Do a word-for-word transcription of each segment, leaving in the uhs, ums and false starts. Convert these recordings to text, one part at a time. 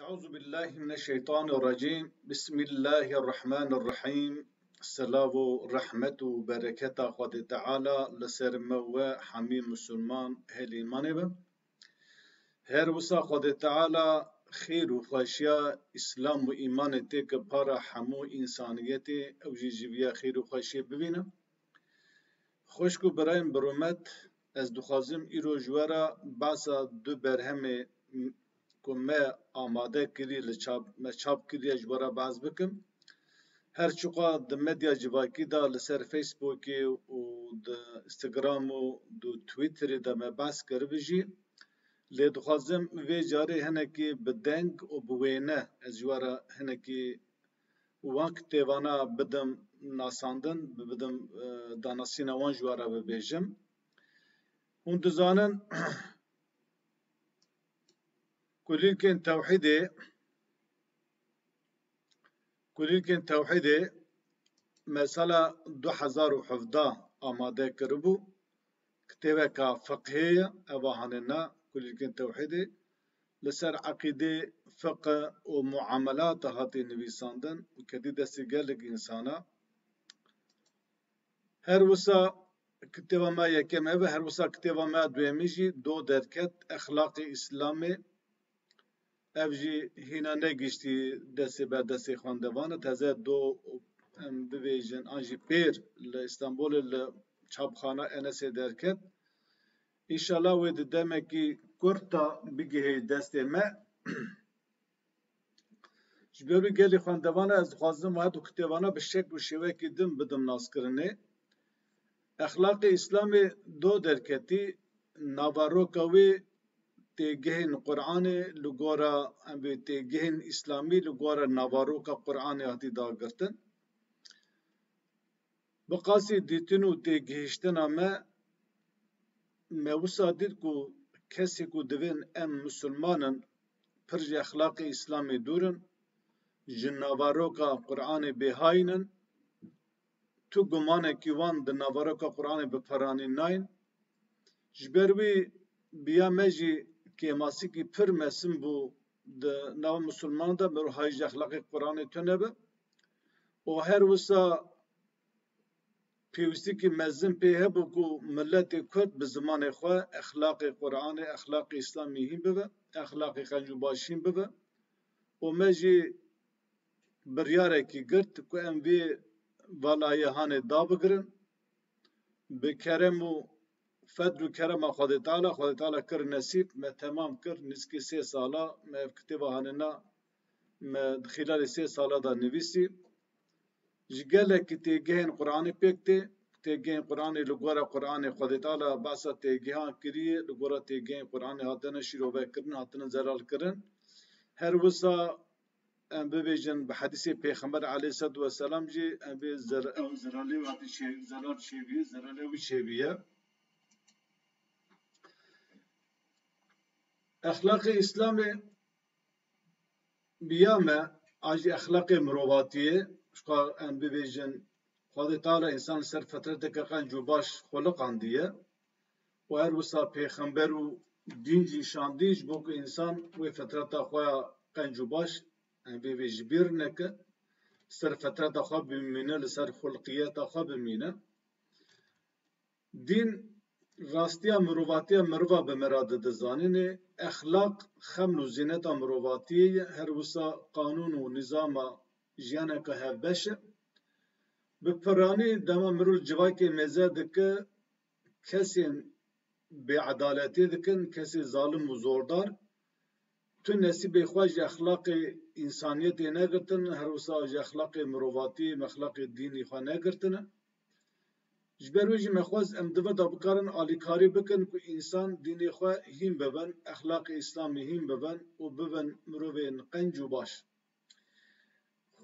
Euzu billahi mineşşeytanirracîm. Bismillahirrahmanirrahîm. Selav û rehmet û bereketa Xwedê Teala li ser me û we hemî misilman ehlî îmanê be. Her wisa Xwedê Teala xêr û xweşiya Îslam û îmanê têke para hemû însaniyetê, ew jî ji viya xêr û xweşiyê bibîne. Xwişk û birayên bi rûmet, ez dixwazim îro ji we re behsa du berhemê m-, ku me amade kirî, li çap, me çap kiriye, ji we re behs bikim. Her çiqa di medya civakî de, li ser Facebookê û di Instagram û di Twitterê de me behs kiribi jî. Lê dixwazim vê carê hinekî bi deng û bi wêne ez ji we re hinekî wan kitêbana bidim nasandin, bidim, e, danasîna wan ji we re bibêjim. Hûn dizanin, kulîlkên tewhîdê, kulîlkên tewhîdê me sala du hezar û hevdeh amade kiribû. Kitêbeka fiqhê ye, eva hanê ne, kulîlkên tewhîdê. Li ser eqîdê, fiqh û muamelata hatî nivîsandin û ketî destê gelek însana. Her wisa kitêba me yekem ev e, her wisa kitêba me duyemî jî do derket, Exlaqê Îslamê. Ev jî hîna negihiştî destê ber destê xwendevan e. Teze do, em bibêjin, an jî pêr li Îstanbulê li çapxana Enesê derket. Înşallah wê di demekî kurt de bigihê destê me. Ji ber wî gelî xwendevan e, ez dixwazim wiha du kitêbana bi şekl û şêwekî din bidim naskirinê. Exlaqê Îslamê do derketî, navaroka wê têgihên Qur'anê li gora, em bê têgihên Îslamî li gora navaroka Qur'anê hatî dagirtin. Bi qasî dîtin û têgihiştina me, me wisa dît ku kesê ku divên em misilman in, pir ji exlaqê Îslamê dûr in, ji navaroka Qur'anê bêhayin in, tu gumanekî wan di navaroka Qur'anê bi peranî nayên. Ji ber wî biya me jî kêmasîkî pir mesin bû di nava misilmanan de, mirov hay ji exlaqê Qur'anê tune be. Û her wisa pêwîstikî mezin pê hebû ku miletê Kurd bi zimanê xwe exlaqê Qur'anê, exlaqê Îslamî hîn bibe, exlaqê qenc û baş hîn bibe. Û me jî biryarekî girt ku em vê valayê hanê dabigirin. Bi kerem û fedl û kerema Xwedê Teala, Xwedê Teala kir nesîb, me temam kir, nîskî sê sala me ev kitêba hanê na, me di xîlalê sê sala de nivîsî. Ji gelekî têgihên Qur'anê pêk tê, têgihên Qur'anê li gora Qur'anê Xwedê Teala behsa têgihan kiriye, li gora têgihên Qur'anê hatine şîrovekirin, hatine zelalkirin. Her wisa em bibêjin bi hedîsê Pêxember aleyhisselatu vesselam jî em bê zer-, ew zelalê wî hatî çê-, zelal çêbî, zelalê wî çêbî ye. Exlaqê Îslamê biya me, a jî exlaqê mirovatiyê, ji xwe em bibêjin, Xwedê Teala însan li ser fetreteke qenc û baş xuliqandiye û her wisa pêxember û dîn jî şandî ji bo ku însan wê fetreta xwe ya qenc û baş, em bê vê ji bîr neke, ser fetreta xwe bimîne, li ser xulqiyeta xwe bimîne. Dîn rastiya mirovatiya mirova bi me re dide zanînê, exlaq xeml û zîneta mirovatiyê ye, her wisa qanûn û nîzama jiyaneke hevbeş e. Bi piranî dema mirov civakê mêze dike, kesên bêedaletê dikin, kesê zalim û zordar. Tu nesîbê xwe ji exlaqê însaniyetê negirtin, her wisa ji exlaqê mirovatî, exlaqê dînî xwe negirtine. Ji ber wê jî me xwest em di vir de bikarin alîkarî bikin ku însan dînê xwe hîn bibin, exlaqê Îslamî hîn bibin û bibin mirovên qenc û baş.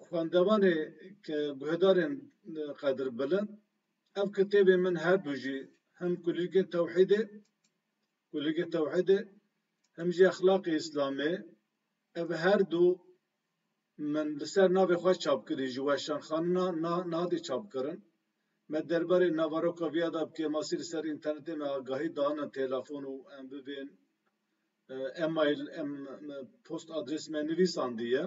Xwendevanê ke guhdarên, e, qedirbilind, ev kitêbê min her du jî, hem Kulîlkên Tewhîdê, Kulîlkên Tewhîdê, hem jî Exlaqê Îslamê, ev her du min li ser navê xwe çap kirî, ji weşanxane na, na, nehatiye çapkirin. Me derbarê naveroka viya de bi kêmasî li ser înternetê me agahî dane telefon û em bibên e, email, em, em, post adres me nivîsandiye.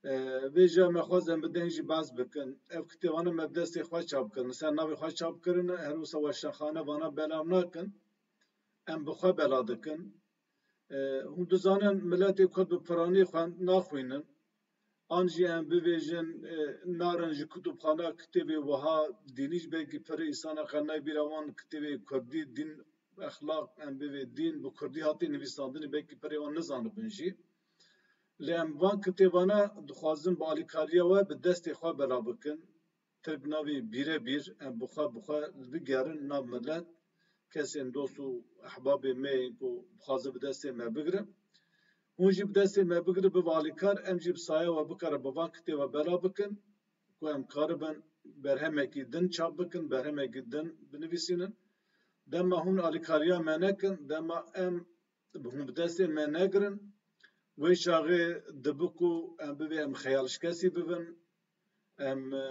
E, vêca me xwest em bi deng jî behs bikin. Ev kitêbane me bi destê xwe çap kirin. Li ser navê xwe çap kirin, her wisa weşanxane vana belav nakin. Em bi xwe bela dikin. E, hûn dizanin miletê Kurd bi piranî xwe naxwînin. An jî em bivêjin, e, narin ji kutubxana kitêbê wiha dînî jî belkî pirê însana qe nayê bîra wan kitêbê kurdî, dîn, exlaq, em bivê dîn bi kurdî hatî nivîsandinê belkî pirê wan nizanibin jî. Lê em van kitêbana dixwazin bi alîkariya we bi destê xwe bela bikin. Tirk navê bîre bîr, em bi xwe, bi xwe bigerin nav milet, kesên dost û ehbabê me yên ku bixwaze bi destê me bigire. Hûn jî bi destê me bigire, bibe alîkar, em jî bi saya we bikare bi van kitêba bela bikin, ku em karibin berhemekî din çap bikin, berhemekî din binivîsînin. Dema hûn alîkariya me nekin, dema em hûn bi destê me negirin, wê çaxê dibe ku em bibê em xeyalşikestî bibin, em, e,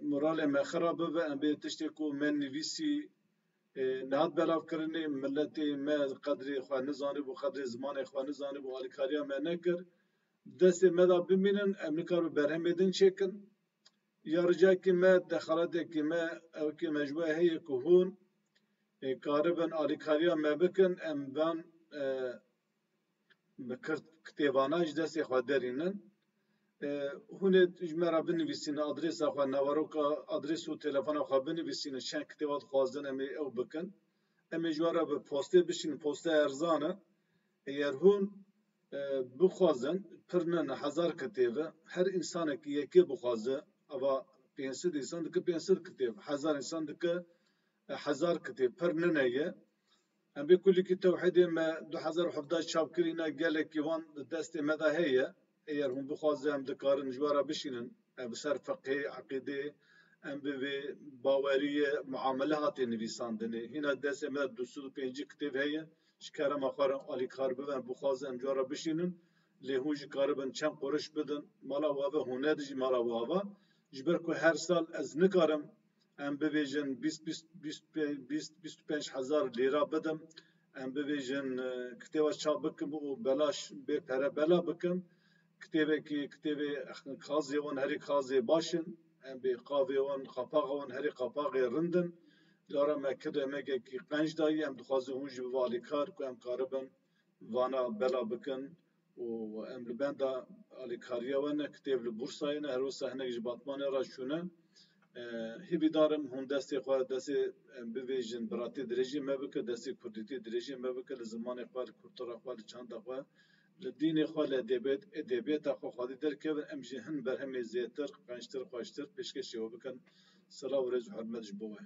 moralê me xira bibe, em bê tiştê ku me nivîsî, e, nehat belavkirinê, miletê me qedrê xwe nizanibû, qedrê zimanê xwe nizanibû, alîkariya me nekir, destê me de bimînin, em nikaribin berhemê din çêkin. Ya ricayekî me, dexalatekî me, ew kê me ji we heye ku hûn, e, karibin alîkariya me bikin, em van, e, bi kirt kitêbana ji destê xwe derînin. E, hûn ê ji me re binivîsînin, adresa xwe, naveroka, adres û telefona xwe binivîsînin, çend kitêba dixwazin, em ê ew bikin. Em ê ji we re bi postê bişînin, poste erzan e. Eger hûn, e, bixwazin, pir nine, hezar kitêb e. Her însanekî yekê bixwaze, ava pênc sed însan dike pênc sed kitêb, hezar însan dike, e, hezar kitêb, pir nine ye. Em bê kulîkî tewhîdê me du hezar û hevdeh çap kirî, ne gelekî wan di destê me de heye. Eger hûn bixwazin, em dikarin ji we re bişînin. Em bi ser fiqhê, eqîdê, em bi vê baweriyê, muamele hatê nivîsandinê. Hîna destê me du sed û pêncî kitêb heye. Ji kerema xwe re alîkar bibin, bixwazin em ji we re bişînin. Lê hûn jî karibin çend quriş bidin. Mala we ve hûn nedijî mala we ve. Ji ber ku her sal ez nikarim em bibêjin bîst, bîst, bîst, bîst, bîst û pênc hezar lîra bidim. Em bibêjin, e, kitêba çap bikim û belaş bê pere bela bikim. Kitêbekî, kitêbê kazê wan herî kazê baş in. Em bê qavê wan, qapaxa wan herî qapaxê rind in. Lara me kir emegekî qenc dayî, em dixwazin hûn jî bibe alîkar ku em karibin vana bela bikin û em li benda alîkariya we ne, kitêb li Bursayê ne, her wisa hinek ji Batmanê re çûne. E, hêvîdar im hûn destê xwe, destê, em bivêjin, biratî dirêjî me bike, destê kurdîtî dirêjî me bike, li zimanê xwe, li kultura xwe, li çanda xwe, li dînê xwe, li edebiyat-, edebiyata xwe xwedî derkevin, em jî hin berhemê zêtir, qençtir, xweştir pêşkêşê we bikin. Silav û rêz û hurmet ji bo we.